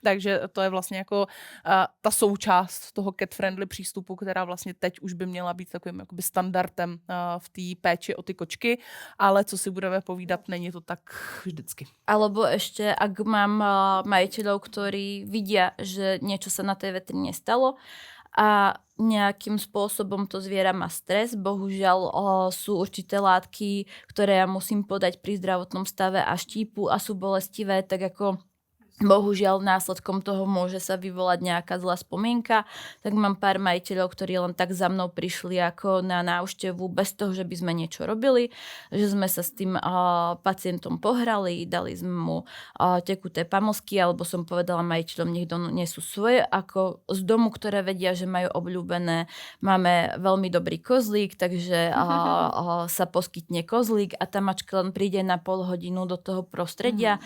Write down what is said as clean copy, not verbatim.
Takže to je vlastně jako ta součást toho cat-friendly přístupu, která vlastně teď už by měla být takovým jakoby standardem v té péči o ty kočky, ale co si budeme povídat, není to tak vždycky. Alebo ešte, ak mám majiteľov, ktorí vidia, že niečo sa na tej veterine stalo a nejakým spôsobom to zviera má stres. Bohužiaľ sú určité látky, ktoré ja musím podať pri zdravotnom stave a štípu a sú bolestivé, tak ako bohužiaľ následkom toho môže sa vyvolať nejaká zlá spomienka, tak mám pár majiteľov, ktorí len tak za mnou prišli ako na návštevu bez toho, že by sme niečo robili, že sme sa s tým pacientom pohrali, dali sme mu tekuté pamlsky, alebo som povedala majiteľom, nech donesú svoje, ako z domu, ktoré vedia, že majú obľúbené. Máme veľmi dobrý kozlík, takže sa poskytne kozlík a tá mačka len príde na pol hodinu do toho prostredia